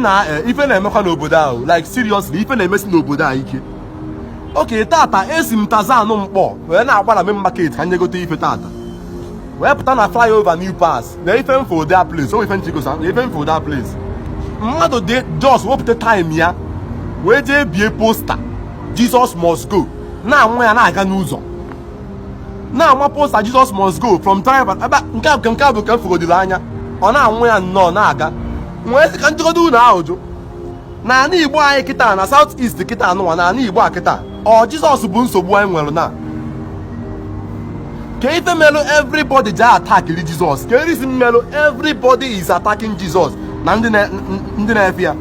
Nna, ife na-emekwa n'obodo ahụ, like seriously, ife na-emesi n'obodo a ike. Oke tata esi m Tazan Mkpọ wee na-agba na main market ka nyegote ife tata, wee pụta na flyover New Pass na ife mfo that place o, ife nchigosa na ife mfo that place. Mmadụ dị just wepụta time ya wee jee bie poster "Jesus must go", na-anwụ ya na-aga n'ụzọ na-ama poster "Jesus must go" from driver ebe nke a bụ ka m fogodiri anya, ọ na-anwụ ya nnọọ na-aga. Nwee sị ka njikọta unu ahụ jụ n'ala Igbo anyị kịta, na South East kịta anụnwa, n'ala Igbo a kịta, ọ Jizọs bụ nsogbu anyị nwere na ka ife melụ everybody ji attackiri Jizọs, ka erisi mmelụ everybody is attacking Jesus na ndị na-efe ya.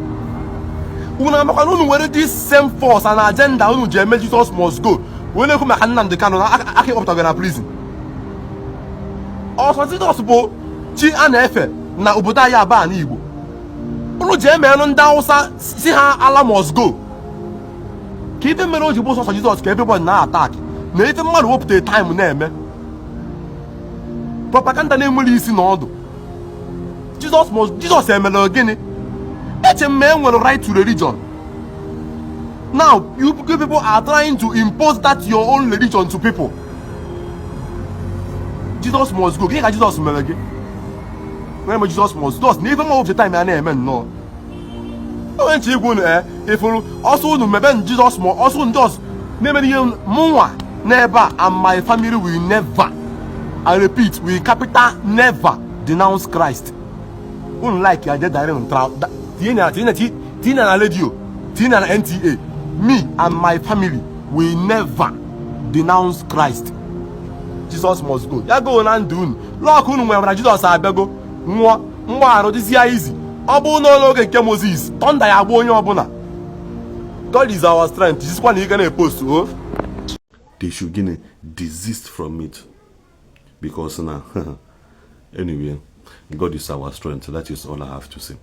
Unu amakwa na unu nwere this same force and agenda unu ji eme "Jesus must go" wee na-ekwu maka Nnamdi Kanu na aka ịkpọpụtago na prison. Ọsọ Jizọs bụ chi a na-efe na obodo anyị aba na Igbo. Unu ji emenụ ndị Hausa si ha "Allah must go". Ka ife mere o ji bụ sọsọ Jizọs ka everybody na-attack na ife mmadụ wepụta time na-eme propaganda na-enwere isi na ọdụ "Jesus must"? Jizọs emere gịnị? Eche m ma e nwere right to religion. Now you people are trying to impose that your own religion to people. "Jesus must go", gịnị ka Jizọs mere gị? Nwere m "Jesus must", Jesus na ife mma wepụta time ya na-eme nnọọ onye nche igwe unu ifuru ọsọ unu mebe Jizọs ma ọsọ unu jos na-emere ihe mụnwa n'ebe a. And my family will never, I repeat, we capital never denounce Christ. Unu like ya, je dare tinye na tinye tinye na radio, tinye na NTA. Me and my family will never denounce Christ. "Jesus must go", ya go na ndụ unu. Lọkụ unu nwere na Jizọs abịago nwụọ mgbagharụ dịzie izi. Ọ bụrụ na n'oge nke Moses, thunder ya agba onye ọbụla. God is our strength. Jisikwa na ị ga na-epost o. They should gịnị? Desist from it, because na anyway, God is our strength. That is all I have to say.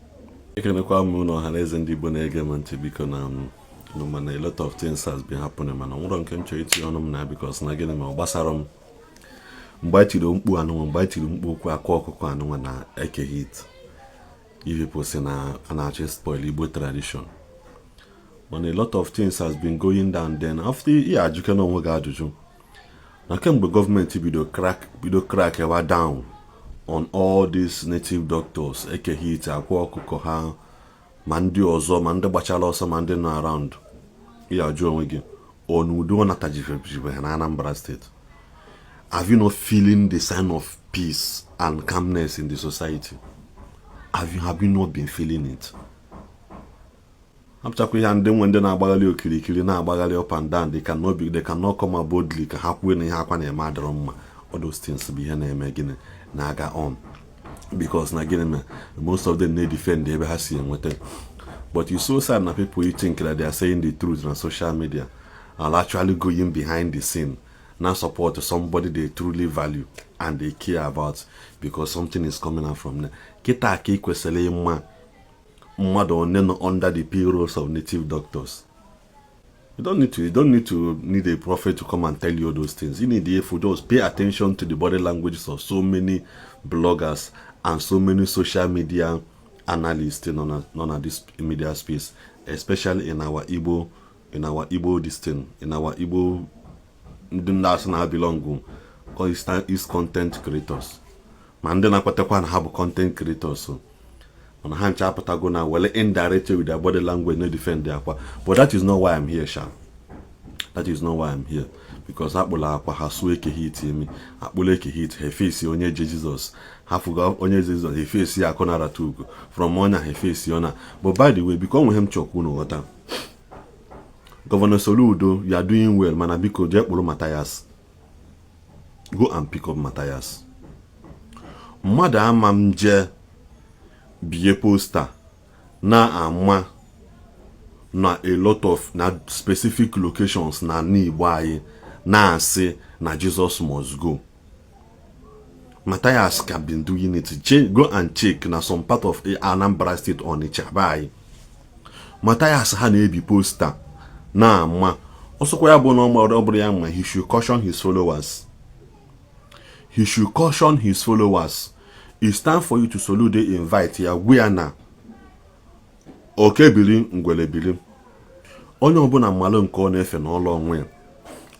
Ekenekwa m ụlọ ọha na eze ndị Igbo na-ege m ntị. Biko na no, mana a lot of things has been happening, mana nwụrọ nke m chọrọ itinye ọnụ m na, because na gịnị ma ọ gbasara m. Mgbe anyị tiri mkpu anụnwa, mgbe anyị tiri mkpu okwu akwa ọkụkọ anụnwa na Eke Hit, you people si na a na-achọ spoil Igbo tradition. Mana a lot of things has been going down. Then after ị ajụke na onwe gị ajụjụ na kemgbe gọọmenti bido crack ewa down on all these native doctors, Eke Hit, akwa ọkụkọ ha, ma ndị ọzọ, ma ndị gbachara ọsọ, ma ndị nọ around, ị ajụ onwe gị, ọ n'udo ọ natajibe ha na Anambra Steeti? Have you not feeling the sign of peace and calmness in the society? Have you not been feeling it? Hapụchakwa ihe ndị nwe ndị na-agbagharị okirikiri, na-agbagharị up and down. They cannot come out boldly ka ha kwuo na ihe akwa na-eme adịrọ mma. All those things bụ ihe na-eme gịnị na-aga on, because na gịnị mere most of them na-defend ebe ha si enweta. But it's so sad na people you think that they are saying the truth na social media are actually going behind the scene na support somebody they truly value and they care about, because something is coming out from there. Kịta ka ị kwesịrị ịma mmadụ one nọ under the payrolls of native doctors. You don't need to need a prophet to come and tell you all those things. You need to just pay attention to the body languages of so many bloggers and so many social media analysts nọ na this media space, especially in our Igbo this thing, in our Igbo ndị na-asị na ha belong is content creators, ma ndị na-akwatakwa na ha bụ content creators, mana ha ncha apụtago na wele indirect with their body language no defend akwa. But that is not why I'm here sha. That is not why I'm here, because akpụla akwa ha suo Eke Hit imi, akpụla Eke Hit, ha efesi onye je Jizọs, ha fụga onye je Jizọs, ha efesi akụ narata ugo from ọnya, ha efesi ọna. But by the way, biko, onwe m chọkwu unu ghọta. Governor Soludo, you are doing well, mana biko jee kpụrụ Matthias. Go and pick up Matthias. Mmadụ ama m jee bie poster na-ama na a lot of na specific locations na Igbo anyị na-asị na "Jesus must go". Matthias have been doing it. Go and check na some part of Anambra State, Onitsha be anyị, Matthias ha na-ebi poster na-ama. Ọsọkwa ya bụ na ọ bụrụ ya ma, he should caution his followers. He should caution his followers. It's time for you to Soludo invite ya, gwa ya na Oke biri, ngwele biri. Onye ọbụla mmalụ nke ọ na-efe n'ọlụ onwe ya.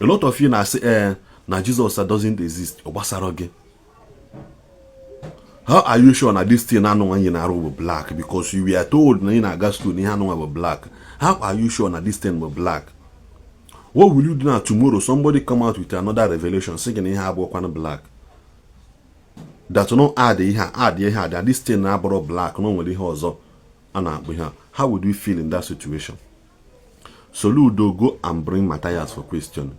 A lot of you na-asị, ee, na Jesus doesn't exist. Ọ gbasara gị? How are you sure na this thing anụnwa yi na-arụ bụ black? Because you were told na ị na-aga school na ihe anụnwa bụ black. How are you sure na this thing bụ black? What will you do now? Tomorrow somebody come out with another revelation, sị gị na ihe abụọkwanụ black, that no add ihe a, add ihe a, that this thing na-abụrụ black, na o nwere ihe ọzọ a na-akpụ ihe a. How would you feel in that situation? Soludo, go and bring Matthias for question.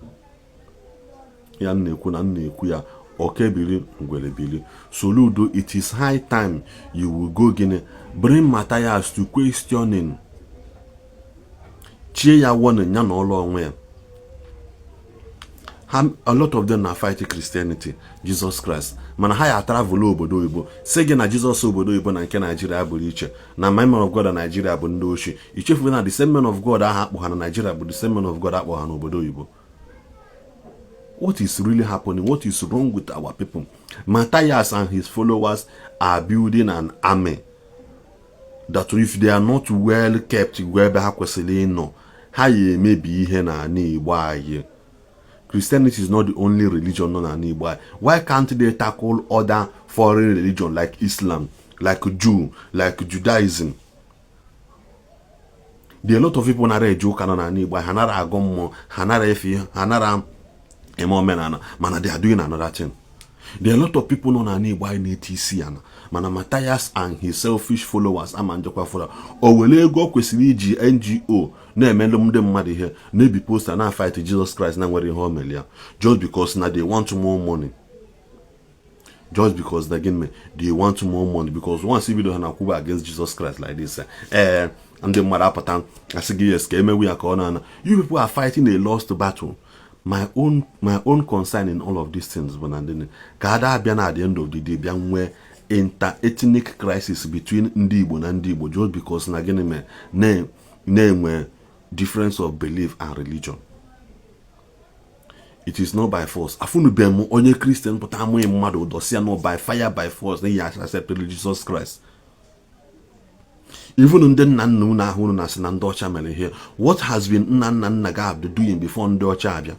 Ya m na-ekwu na m na-ekwu ya, okebiri, ngwere bili. Soludo, it is high time you will go, gịnị, bring Matthias to questioning. Chie ya warning, ya na ọlụ onwe ya ha. A lot of them na fight Christianity, Jesus Christ, mana ha ya travel obodo oyibo, sị gị na Jesus obodo oyibo na nke Naijiria bụrụ iche, na men of God na Naijiria bụ ndị ochie. Ichefu na the same men of God ahụ akpọ ha na Naijiria bụ the same men of God akpọ ha n'obodo oyibo. What is really happening? What is wrong with our people? Matthias and his followers are building an army that if they are not well kept, ebe ha kwesịrị ịnọ, ha ya emebi ihe n'ala Igbo anyị. Christianity is not the only religion nọ n'ala Igbo anyị. Why can't they tackle other foreign religion like Islam, like Jew, like Judaism? There are a lot of people nara eje ụka nọ n'ala Igbo. Ha nara agụ mmụọ, ha nara efe ihe, ha nara eme omenala, mana they are doing another thing. There are a lot of people nọ n'ala Igbo anyị na-eti isi ana, mana Matthias and his selfish followers ama njekwa fọrọ o were ego ọ kwesịrị iji NGO na-emelụ ndị mmadụ ihe, na-ebi poster na fight Jesus Christ na nwere ihe o mere ya, just because na they want more money, just because na gịnị, they want more money. Because once ibido ha na-akwụba against Jesus Christ like this, ee, ndị mmadụ apụta asị gị yes, ka emewu ya ka ọ na-ana. You people are fighting a lost battle. My own concern in all of these things bụ na ndị ka ada abịa na at the end of the day bịa nwee inter-ethnic crisis between ndị Igbo na ndị Igbo, just because na gịnị mere na-enwe difference of belief and religion. It is not by force. Afụnube m onye Christian pụta amụghị mmadụ ụdọsi ya no by fire by force na ya accept Jesus Christ. Even ndị nna nna unu ahụ unu na-asị na ndị ọcha mere ihe, what has been nna nna nna gị have doing before ndị ọcha abịa?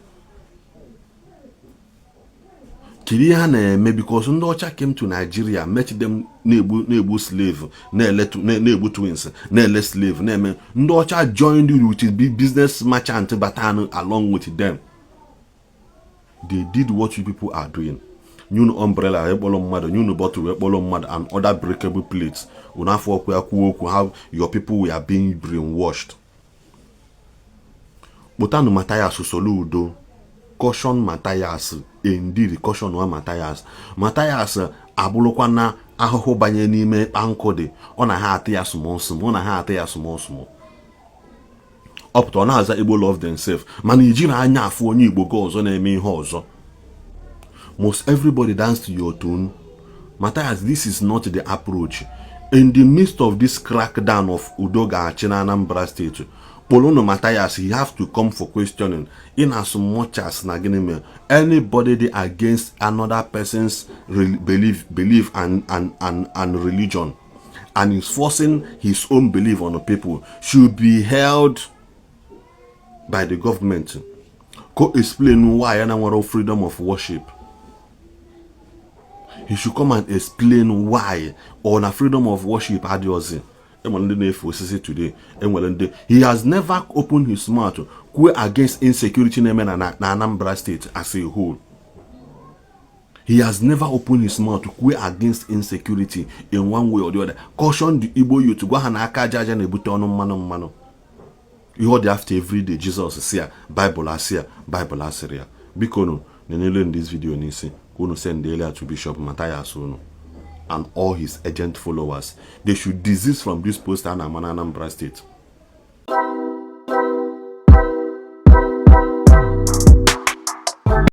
Kedu ihe ha na-eme? Because ndị ọcha came to Nigeria, met them na-egbu slave, na-ele na-egbu twins, na-ele slave, na-eme. Ndị ọcha joined with business merchant batanụ along with them. They did what you people are doing. Nye unu umbrella ekpọrọ mmadụ, nye unu bottle ekpọrọ mmadụ and other breakable plates. Unu afọ ọkụ ya kwuo okwu. How your people were being brainwashed. Kpụtanụ Matthias. Soludo, caution Matthias. Indeed, caution wa Matthias. Matthias abụrụkwa na ahụhụ banye n'ime ịkpa nkụ dị, ọ na ha atụ ya small small, ọ na ha atụ ya small small. Ọ pụta, ọ na-aza Igbo love themselves, mana ijiri anya afụ onye Igbo gị ọzọ na-eme ihe ọzọ. Must everybody dance to your tune? Matthias, this is not the approach. In the midst of this crackdown of Udo Ga-achị na Anambra State, kpolunu Matthias. He have to come for questioning, in as much as na gịnị mere anybody dey against another person's belief and religion and is forcing his own belief on the people should be held by the government. Go explain why ya na nwere freedom of worship. He should come and explain why or na freedom of worship adịghịzi. Enwere ndị na-efe osisi today, enwere ndị. He has never opened his mouth kwuo against insecurity na-eme na Anambra State as a whole. He has never opened his mouth kwuo against insecurity in one way or the other, caution the Igbo youth, gwa ha na aka aja aja na-ebute ọnụ mmanụ mmanụ. Ihe ọ dị after everyday, Jesus si ya, Bible asị ya, Bible asịrị ya. Biko nụ, nenele this video n'isi ka unu send ya to Bishop Matthias unu and all his agent followers. They should desist from this post a na-ama na Anambra State.